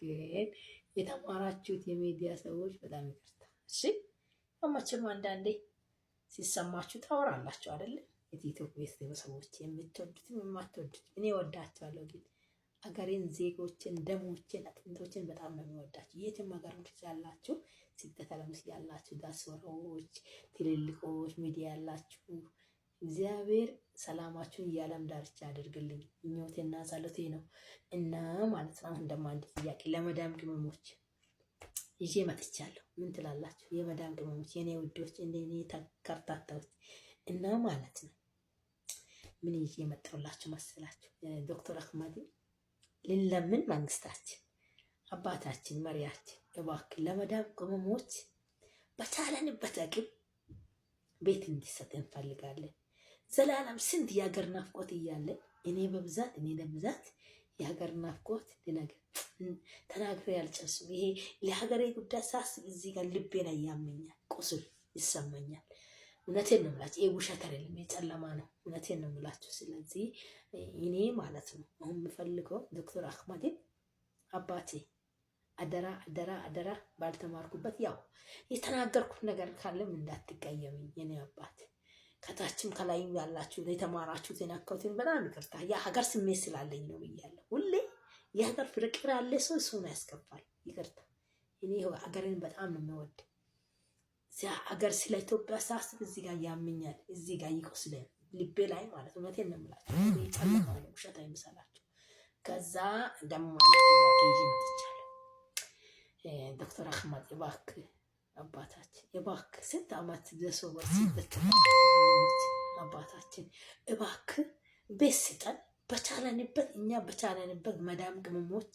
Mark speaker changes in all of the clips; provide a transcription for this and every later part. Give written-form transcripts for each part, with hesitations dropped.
Speaker 1: ግን የተማራችሁት የሚዲያ ሰዎች በጣም ይቅርታ። እሺ መቼም አንዳንዴ ሲሰማችሁ ታወራላችሁ አይደለ? የቲክቶክ ቤተሰቦች የምትወዱትም የማትወዱት እኔ ወዳቸዋለሁ፣ ግን አገሬን፣ ዜጎችን፣ ደሞችን፣ አጥንቶችን በጣም ነው የሚወዳቸው። የትም ሀገር ያላችሁ፣ ስደት ዓለም ውስጥ ያላችሁ ዲያስፖራዎች፣ ትልልቆች ሚዲያ ያላችሁ እግዚአብሔር ሰላማችሁን የዓለም ዳርቻ አድርግልኝ ምኞቴና ጸሎቴ ነው። እና ማለት ነው አሁን ደግሞ አንድ ጥያቄ ለመዳም ቅመሞች ይዤ መጥቻለሁ። ምን ትላላችሁ? የመዳም ቅመሞች የኔ ውዶች፣ እንደኔ ከርታታዎች እና ማለት ነው ምን ይዤ መጣሁላችሁ መሰላችሁ? ዶክተር አህመድ ልለምን መንግስታችን፣ አባታችን፣ መሪያችን እባክህ ለመዳም ቅመሞች በቻለንበት አቅም ቤት እንዲሰጥ እንፈልጋለን። ዘላለም ስንት የሀገር ናፍቆት እያለ እኔ በብዛት እኔ ለብዛት የሀገር ናፍቆት ልነግር ተናግሬ አልጨርስም። ይሄ ለሀገሬ ጉዳይ ሳስብ እዚህ ጋር ልቤ ላይ ያመኛል፣ ቁስል ይሰማኛል። እውነቴን ነው የምላችሁ። ይሄ ውሸት አይደለም፣ የጨለማ ነው። እውነቴን ነው የምላችሁ። ስለዚህ እኔ ማለት ነው አሁን የምፈልገው ዶክተር አህመድን አባቴ አደራ አደራ አደራ፣ ባልተማርኩበት ያው የተናገርኩት ነገር ካለም እንዳትቀየምኝ የኔ አባት። ከታችም ከላይም ያላችሁ የተማራችሁት የናካሁትን በጣም ይቅርታ። የሀገር ስሜት ስላለኝ ነው ብያለሁ። ሁሌ የሀገር ፍቅር ያለ ሰው እሱን ያስከፋል። ይቅርታ። እኔ ሀገርን በጣም ነው የምወድ። ሀገር ስለ ኢትዮጵያ ሳስብ እዚህ ጋር ያመኛል፣ እዚህ ጋር ይቆስላል ልቤ ላይ ማለት ነው። እውነቴን ነው የምላችሁ። ጨለማ ነው፣ ውሸት አይምሰላችሁ። ከዛ ደግሞ ጥያቄ ይዤ መጥቻለሁ። ዶክተር አህመድ እባክህ አባታችን እባክህ ስንት ዓመት ለሰው ስደት አባታችን እባክህ ቤት ስጠን። በቻለንበት እኛ በቻለንበት መዳም ቅመሞች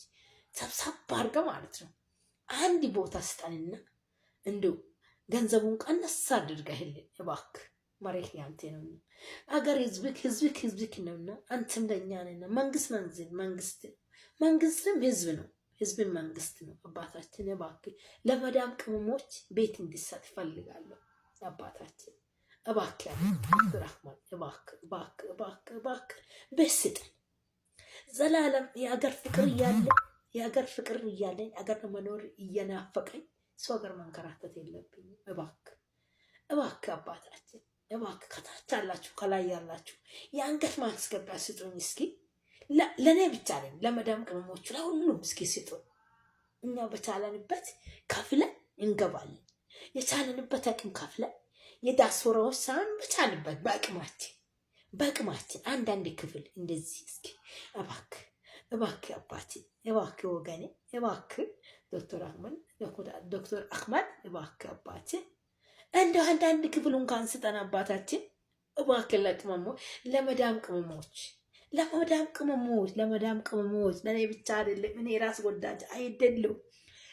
Speaker 1: ሰብሰብ አድርገህ ማለት ነው አንድ ቦታ ስጠንና እንዲሁ ገንዘቡን ቀነስ አድርገህልን እባክህ። መሬት ያንተ ነውና አገር ህዝብክ ህዝብክ ህዝብክ ነውና አንተም ለእኛ ነና መንግስት መንግስት መንግስትም ህዝብ ነው፣ ህዝብን መንግስት ነው። አባታችን እባክህ ለመዳም ቅመሞች ቤት እንዲሰጥ እፈልጋለሁ። አባታችን እባክህ አብዱራህማን እባክህ እባክህ እባክህ እባክህ ቤት ስጠን። ዘላለም የአገር ፍቅር እያለ የአገር ፍቅር እያለኝ አገር መኖር እየናፈቀኝ ሰው ሀገር መንከራተት የለብኝም። እባክህ እባክህ አባታችን እባክህ ከታች ያላችሁ ከላይ ያላችሁ የአንገት ማስገቢያ ስጡኝ እስኪ። ለእኔ ብቻ አይደለም ለመዳም ቅመሞቹ ለሁሉም እስኪ ስጡን። እኛ በቻለንበት ከፍለን እንገባለን። የቻለንበት አቅም ከፍለን የዳስፖራዎች ሳይሆን በቻልንበት በአቅማችን በአቅማችን አንዳንድ ክፍል እንደዚህ እስኪ እባክህ እባክህ አባቴ እባክህ ወገኔ እባክህ ዶክተር አህመድ ዶክተር አህመድ እባክህ አባቴ እንደው አንዳንድ ክፍል እንኳን ስጠን አባታችን እባክህ። ለቅመሞ ለመዳም ቅመሞች ለመዳም ቅመሞች ለመዳም ቅመሞች ለእኔ ብቻ አይደለም፣ እኔ ራስ ወዳጅ አይደለም፣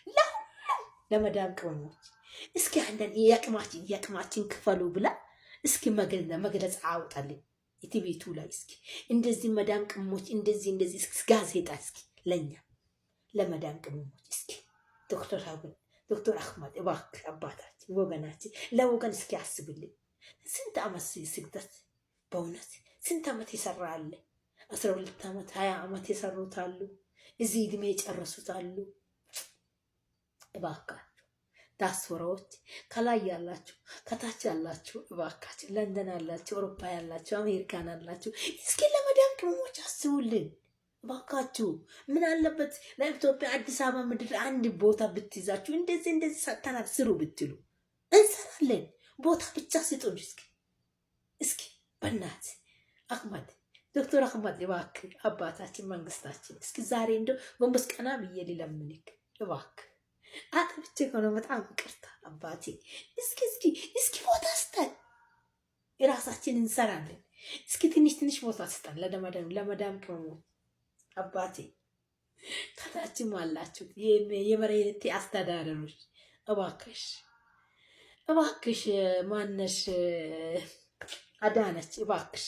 Speaker 1: ለሁሉም ለመዳም ቅመሞች እስኪ አንዳንድ የአቅማችን የአቅማችን ክፈሉ ብላ እስኪ መግለጽ አውጣልኝ ኢቲቪቱ ላይ እስኪ እንደዚህ መዳም ቅመሞች እንደዚህ እንደዚህ እስኪ ጋዜጣ እስኪ ለኛ ለመዳም ቅመሞች እስኪ ዶክተር አብን ዶክተር አህመድ እባክህ አባታችን ወገናችን ለወገን እስኪ አስብልን። ስንት ዓመት ስግደት በእውነት ስንት ዓመት የሰራ አለ። 12 ዓመት 20 ዓመት የሰሩት አሉ። እዚህ እድሜ የጨረሱት አሉ። እባካችሁ ዳስፖራዎች ከላይ ያላችሁ ከታች ያላችሁ እባካችሁ፣ ለንደን ያላችሁ፣ አውሮፓ ያላችሁ፣ አሜሪካን ያላችሁ እስኪ ለመዳም ቅመሞች አስቡልን እባካችሁ። ምን አለበት ለኢትዮጵያ አዲስ አበባ ምድር አንድ ቦታ ብትይዛችሁ እንደዚህ እንደዚህ ሰጥተናል ስሩ ብትሉ እንሰራለን። ቦታ ብቻ ስጡን እስኪ እስኪ በእናት አህመድ ዶክተር አህመድ እባክህ አባታችን መንግስታችን፣ እስኪ ዛሬ እንደው ጎንበስ ቀና ብዬ ልለምንክ እባክህ። አጥብቼ ከሆነ በጣም ይቅርታ አባቴ። እስኪ እስኪ እስኪ ቦታ ስጠን፣ የራሳችን እንሰራለን። እስኪ ትንሽ ትንሽ ቦታ ስጠን ለመዳም ቅመሞች አባቴ። ከታችም አላችሁ የመሬት አስተዳደሮች እባክሽ እባክሽ ማነሽ አዳነች እባክሽ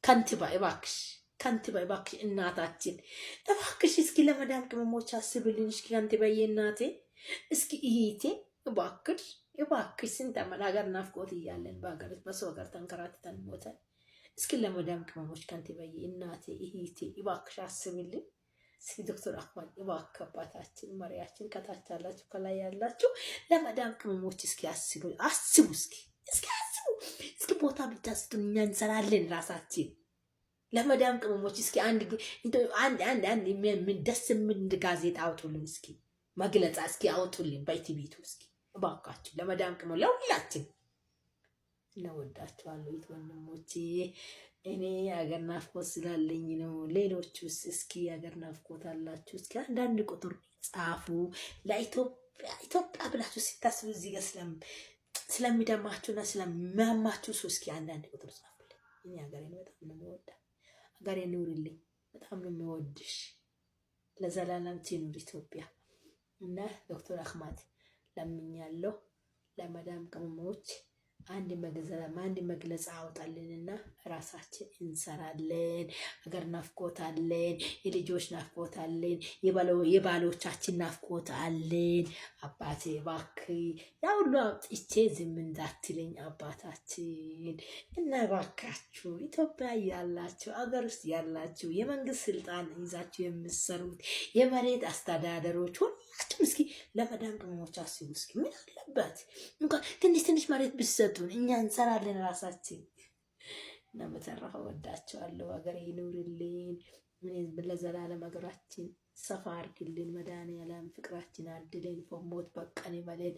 Speaker 1: ከንቲባ እባክሽ ከንቲባ እባክሽ እናታችን እባክሽ እስኪ ለመዳም ቅመሞች አስብልን። እስኪ ከንቲባዬ እናቴ እስኪ እህቴ እባክሽ እባክሽ ስንት ዓመት ሀገር ናፍቆት እያለን በሀገር በሰው ሀገር ተንከራትተን ሞተን። እስኪ ለመዳም ቅመሞች ከንቲባዬ እናቴ እህቴ እባክሽ አስብልን። እስኪ ዶክተር አህመድ እባክህ አባታችን መሪያችን፣ ከታች ያላችሁ ከላይ ያላችሁ ለመዳም ቅመሞች እስኪ አስቡ፣ አስቡ፣ እስኪ እስኪ አስቡ፣ እስኪ ቦታ ብቻ ስጡን፣ እኛ እንሰራለን ራሳችን። ለመዳም ቅመሞች እስኪ አንድ አንድ አንድ አንድ ደስ የሚል ጋዜጣ አውጡልን፣ እስኪ መግለጫ እስኪ አውጡልን በኢቲቪቱ እስኪ እባካችሁ ለመዳም ቅመም ለሁላችን እወዳችኋለሁ ወንድሞቼ። እኔ የሀገር ናፍቆት ስላለኝ ነው። ሌሎቹስ እስኪ የሀገር ናፍቆት አላችሁ? እስኪ አንዳንድ ቁጥር ጻፉ። ለኢትዮጵያ ኢትዮጵያ ብላችሁ ሲታስቡ እዚህ ጋር ስለሚደማችሁና ስለሚያማችሁ ሰው እስኪ አንዳንድ ቁጥር ጻፉልኝ። እኔ ሀገሬን በጣም ነው የምወዳ። ሀገሬ ኑሪልኝ፣ በጣም ነው የምወድሽ። ለዘላለም ትኑር ኢትዮጵያ። እና ዶክተር አህመድ ለምኛለሁ ለመዳም ቅመሞች አንድ መግለጫ አውጣልንና ራሳችን እንሰራለን። አገር ናፍቆት አለን፣ የልጆች ናፍቆት አለን፣ የባሎቻችን ናፍቆት አለን። አባቴ እባክህ ያ ሁሉ አውጥቼ ዝም እንዳትለኝ አባታችን እና እባካችሁ ኢትዮጵያ ያላችሁ አገር ውስጥ ያላችሁ የመንግስት ስልጣን ይዛችሁ የምትሰሩት የመሬት አስተዳደሮች ሁላችሁም እስኪ ለመዳም ቅመሞች አስቡ። እስኪ ምን አለበት እንኳን ትንሽ ትንሽ መሬት ብትሰጡን እኛ እንሰራለን ራሳችን። እና በተረፈ ወዳቸዋለሁ። ሀገሬ ይኑርልኝ ለዘላለም። ሀገራችን ሰፋ አርግልን መድኃኒዓለም፣ ፍቅራችን አድልን፣ ሞት በቀን ይበለን።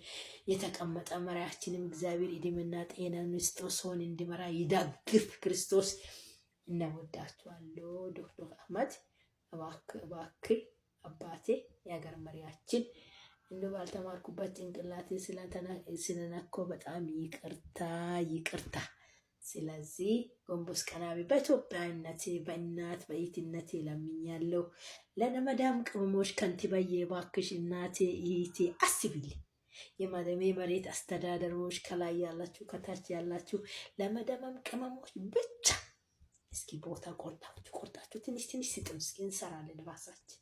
Speaker 1: የተቀመጠ መሪያችንም እግዚአብሔር እድሜና ጤናን ይስጠው፣ ሰውን እንዲመራ ይዳግፍ ክርስቶስ። እናወዳችኋለሁ። ዶክተር አህመድ እባክህ እባክህ አባቴ የሀገር መሪያችን እንደ ባልተማርኩበት ጭንቅላቴ ስለነኮ በጣም ይቅርታ ይቅርታ። ስለዚህ ጎንበስ ቀና ብዬ በኢትዮጵያዊነቴ በእናት በኢትነቴ ለምኛለሁ። ለመዳም ቅመሞች ከንቲባዬ እባክሽ እናቴ እህቴ አስቢልኝ። የመሬት አስተዳደሮች ከላይ ያላችሁ ከታች ያላችሁ ለመዳም ቅመሞች ብቻ እስኪ ቦታ ቆርጣችሁ ቆርጣችሁ ትንሽ ትንሽ ስጡን እስኪ እንሰራለን ራሳችን።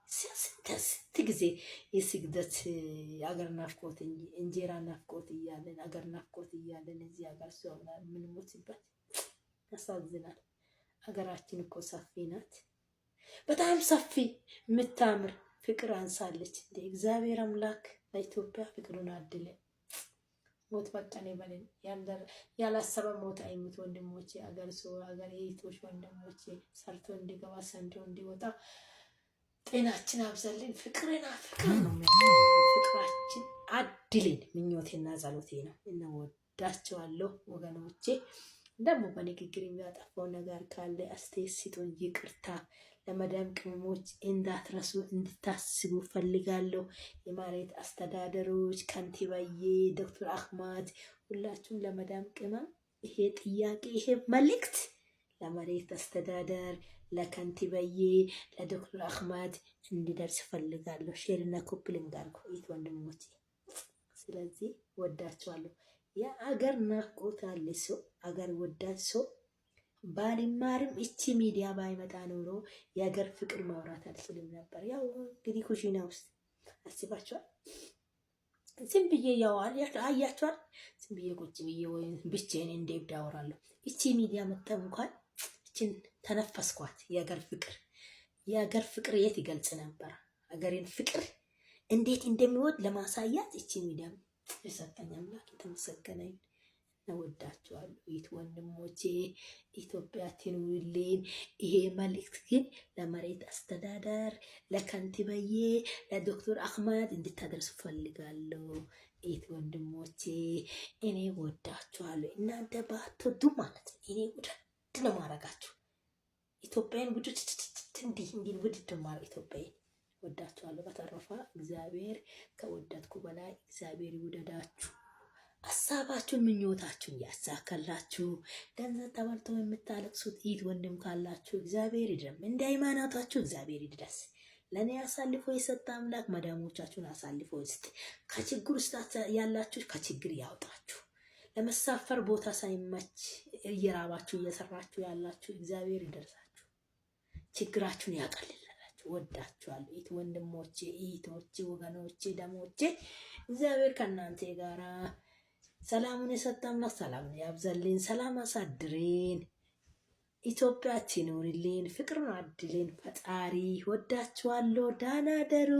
Speaker 1: ስንት ጊዜ የስግደት አገር ናፍቆት እንጀራ ናፍቆት እያለን አገር ናፍቆት እያለን እዚህ ሀገር ሲሆን የምንሞትበት ያሳዝናል። ሀገራችን እኮ ሰፊ ናት፣ በጣም ሰፊ የምታምር ፍቅር አንሳለች። እንደ እግዚአብሔር አምላክ ለኢትዮጵያ ፍቅሩን አድለን። ሞት በቃን ይበለን። ያላሰበ ሞት አይሙት። ወንድሞቼ፣ አገር ሰው አገር እህቶች ወንድሞቼ፣ ሰርቶ እንዲገባ ሰንቶ እንዲወጣ ጤናችን አብዛልን። ፍቅርና ፍቅር ነው ፍቅራችን አድልን። ምኞቴና ጸሎቴ ነው። እንወዳቸዋለሁ ወገኖቼ። ደግሞ በንግግር የሚያጠፋው ነገር ካለ አስተያየት ስጡን። ይቅርታ ለመዳም ቅመሞች እንዳትረሱ እንድታስቡ ፈልጋለሁ። የመሬት አስተዳደሮች፣ ከንቲባዬ፣ ዶክተር አህመድ ሁላችሁም ለመዳም ቅመም ይሄ ጥያቄ ይሄ መልእክት ለመሬት አስተዳደር ለከንቲባዬ ለዶክተር አህመድ እንዲደርስ ፈልጋለሁ። share እና copy link አድርጉ ወንድሞቼ። ስለዚህ ወዳቸዋለሁ። የአገር ናፍቆት አለ ሰው አገር ወዳድ ሰው ባልማርም እቺ ሚዲያ ባይመጣ ኖሮ የአገር ፍቅር ማውራት አልችልም ነበር። ያው እንግዲህ ኩሽና ውስጥ አስባችኋል። ዝም ብዬ ያው አያችኋል። ዝም ብዬ ቁጭ ብዬ ወይም ብቻዬን እንደ እብድ አወራለሁ። እቺ ሚዲያ መጣ እንኳን እችን ተነፈስኳት። የአገር ፍቅር የአገር ፍቅር የት ይገልጽ ነበር? አገሬን ፍቅር እንዴት እንደሚወድ ለማሳያት እቺ ሚዲያ የሰጠኝ አምላክ የተመሰገነ ይሁን። እወዳችኋለሁ እህት ወንድሞቼ፣ ኢትዮጵያ ትኑርልኝ። ይሄ መልእክት ግን ለመሬት አስተዳደር፣ ለከንቲባዬ፣ ለዶክተር አህመድ እንድታደርሱ ፈልጋለሁ። እህት ወንድሞቼ እኔ ወዳችኋለሁ። እናንተ ባትወዱ ማለት ነው እኔ ውድድ ነው ማረጋችሁ። ኢትዮጵያን ውድድ እንዲህ እንዲህ ውድድ ማረግ ኢትዮጵያን ወዳችኋለሁ። በተረፈ እግዚአብሔር ከወደድኩ በላይ እግዚአብሔር ይውደዳችሁ። ሀሳባችሁን ምኞታችሁን ያሳካላችሁ። ገንዘብ ተበልቶ የምታለቅሱት እህት ወንድም ካላችሁ እግዚአብሔር ይድረም። እንደ ሃይማኖታችሁ እግዚአብሔር ይድረስ። ለእኔ አሳልፎ የሰጠ አምላክ መዳሞቻችሁን አሳልፎ ይስጥ። ከችግር ውስጥ ያላችሁ ከችግር ያውጣችሁ። ለመሳፈር ቦታ ሳይመች እየራባችሁ እየሰራችሁ ያላችሁ እግዚአብሔር ይደርሳችሁ፣ ችግራችሁን ያቀልላችሁ። ወዳችኋለሁ እህት ወንድሞቼ፣ እህቶቼ፣ ወገኖቼ፣ ደሞቼ እግዚአብሔር ከእናንተ ጋራ ሰላሙን የሰጠ አምላክ ሰላሙን ያብዛልን። ሰላም አሳድሬን። ኢትዮጵያ ትኑርልን፣ ፍቅሩን አድልን ፈጣሪ። ወዳችኋለሁ። ደህና ደሩ።